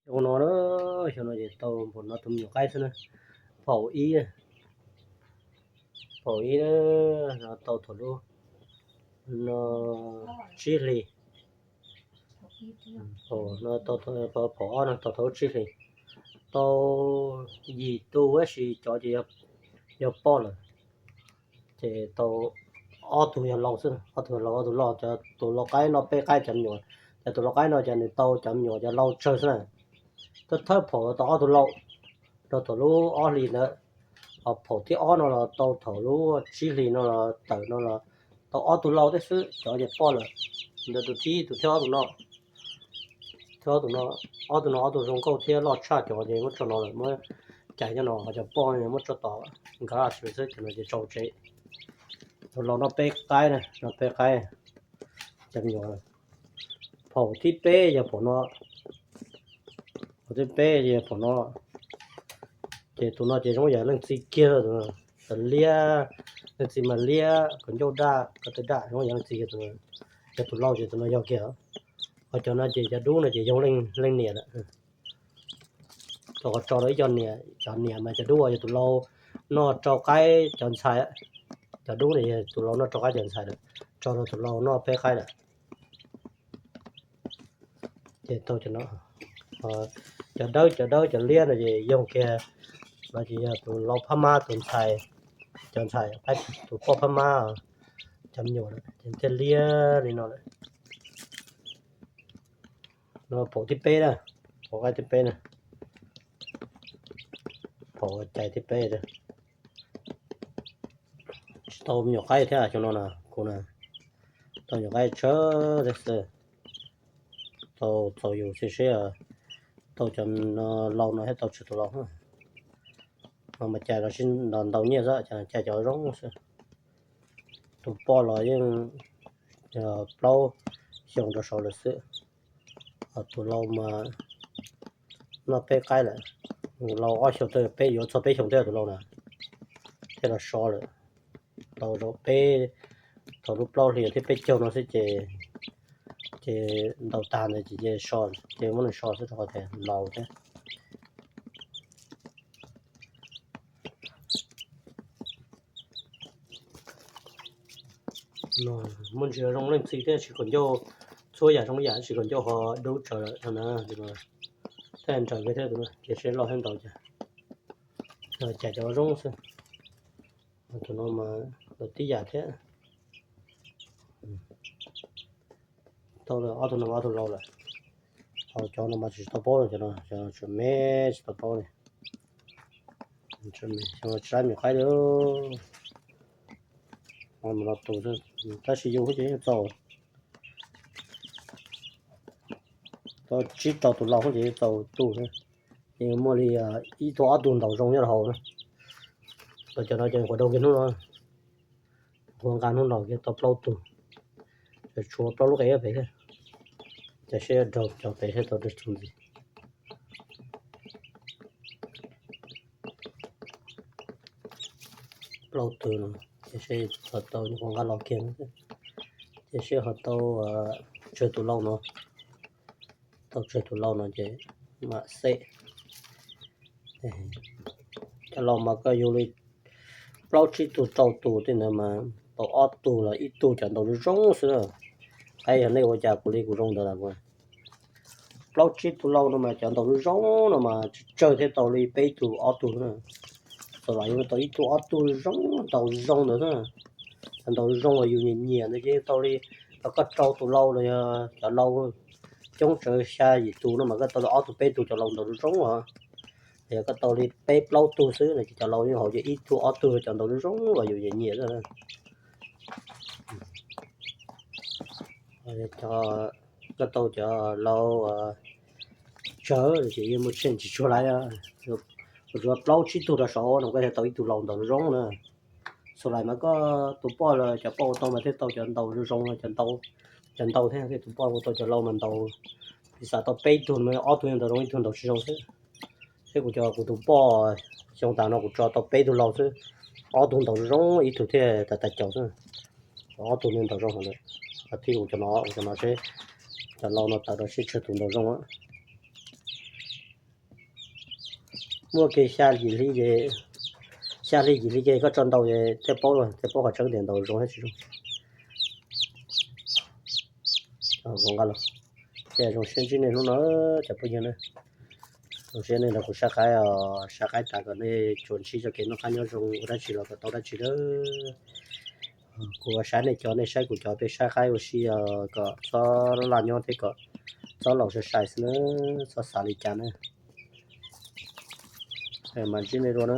Xyoo no, xyoo no ces tau npaum no tus me nyuam qaib xwb na. Phaum ib, phaum ib no tau thaum lub no tsib hlis, phaum ob no tau thaum lub tsib hlis, tau yim tug tab sis cov ces yog poj lawm. Ces tau ob tug yog lau xwb, ob tug yog lau, ob tug loj, cov tus lau qaib noj peb qaib cov me nyuam, cov tus lau qaib no ces nws tau cov me nyuam cov lau tsawg xwb na. Thawj thawj phaum tau ob tug lau, rau thaum lub ob hlis ntawd, ho phaum thib ob no los tau thaum lub tsib hlis no los tawm no los tau ob tug lau thiab xwb, cov ces poj lawm. Ntawd tus thib tus thib ob tus no, thib ob tus no, ob tug no ob tug zoo nkauj thiab loj tshaj cov ces muab tso no lawm, muab cais nyob no, ho cov poj muab tso tom garage xwb, cov no ces tso tsev. Tus lau noj peb qaib na, noj peb qaib. Cov me nyuam, phaum thib peb yog phaum no, phaum thib peb yog phaum no. Ces tus no ces zoo yam leej txiv kiag, tus liab, leej txiv mas liab, kaus ncauj daj, ko taw daj, zoo yam leej txiv kiag tus no. Yog tus lau ces tus no yog kiag. Ho cov no ces cov dub no ces yog leej niam lawm. Rau qhov tso rau ib co niam, cov niam mas cov dub yog tus lau noj rau qaib cov ntxhais, cov dub no yog tus lau noj rau qaib cov ntxhais lawm, tso rau tus lau noj peb qaib lawm. Ces tau cov no, cov dawb, cov dawb cov liab no ces yoog kiag, no ces yog tus lau phab mab tus ntxhais, cov ntxhais, tus poj phab mab, cov me nyuam ces thiaj liab li no lawm. No phaum thib peb na, phaum qaib thib peb na, phaum cais thib peb. Tsis tau me nyuam qaib thiab xyoo no na, kuv na, tau me nyuam qaib tsawg thiab xwb. Tau txaus yus xwb seb tau cov lau no thiab tau tsawg tus lau. No mas cais los sib ntaus nyiaj xwb, cais cov zoo xwb. Tus poj los yeej plaub xyoo rau saud lawm xwb. Tus lau mas noj peb qaib lawm, lau ob xyoo, peb yuav txog peb xyoo thiab tus lau na, thiaj los so lawm. Ntaus zaum peb, thaum lub plaub hlis thiab peb caug no xwb ces, ces ntaus tag ntawd ces so, ces muab nws so xwb rau qhov tias laus thiab. Muaj ntsis zoo leej txiv thiab tsis kom ncauj, txhua yam zoo yam tsis kom ncauj ho dub tsawv lawm no na. Thiaj nrawm kiag thiab, ces seb loj thiab ntau cas, cais cov zoo xwb. Tus no mas tib yam thiab. Tau ob tug no ob tug lau lawm. Ho cov no mas tsis tau paub, cov no tseem me tsis tau paub li. Tsis tau me nyuam qaib li. Tus, tab sis yus ces yeej txaus, tau tsib rau tus lau ces yeej txaus tu thiab. Ces muaj li ib tug ob tug ntaus zoo nyob rau hauv na. Cov no ces quav rau kiag hnub no, quav nqa hnub no kiag tau plaub tug, tshuav plaub lub qe pem thiab. Ces seb raug cov pem seb tau raug txog ntxiv. Plaub tug no, ces seb ho tau quav nqa los kiag, ces seb ho tau tsawg tus lau no, tau tsawg tus lau no ces mam xeb. Cov lau mas koj yug li plaub tsib tug rau tus tej ntawd mas tau ob tug los ib tug cov ntaus zoo zoo xwb. Qaib yog nej ua cas kuv li kuv zoo ntawd las. Plaub tsib tug lau no mas cov ntaus zoo zoo no mas tsawg tsawg thiab tau li peb tug ob tug xwb. Txawm lam yuav tau ib tug ob tug zoo ntaus zoo ntawd xwb. Cov ntaus zoo uas yus nyiam nyiam ntawd ces tau li, los koj rau tus lau los yog cov lau coob tsawv xya yim tus no mas koj tau li ob tug peb tug cov lau ntaus zoo zoo os. Yog koj tau li peb plaub tug xwb no ces cov lau nyob hauv ces ib tug ob tug cov ntaus zoo zoo uas yus nyiam nyiam xwb. Koj tau cov lau tsawg ces yeej muaj tsheej tsis tsuag lawm. Tsuas plaub tsib tug rau saud no koj thiaj tau ib tug lau ntaus zoo zoo na. Xaus lais mas koj tus poj los cov poj ua tau mas thiaj tau cov ntaus zoo zoo, cov ntau thiab. Thiab tus poj ua tau cov lau mas ntaus, piv xam tau peb tug no ob tug ntaus zoo ib tug ntaus tsis zoo xwb. Thiab kuv cov kuv tus poj xyoo tas no kuv tso tau peb tug lau xwb, ob tug ntaus zoo ib tug thiaj tas tas caus xwb. Ob tug ntaus zoo heev lawm. Thiab kuv cov no, kuv cov no seb, cov lau no tawm rau seb tsawg tus ntaus zoo. Muaj kiag xya hli yim hli ces, xya hli yim hli kiag koj tso ntaus ces thiaj paub, thiaj paub qhov tseeb tias ntaus zoo thiab tsis zoo. Nqa los, ces zoo siab ntsib nej hnub no cov phooj ywg na. Zoo siab nej nrog kuv saib qaib os, saib qaib tas kom nej tsuas ntsib txoj kev noj qab nyob zoo, ua dab tsi los kom tau dab tsi lawm. Kuv saib nej cov, nej saib kuv cov, peb saib qaib ua si os, kom txhob laj nyob thiab kom txhob laus sai sai xwb na, txhob xav li cas na. Mas ntsib nej dua na.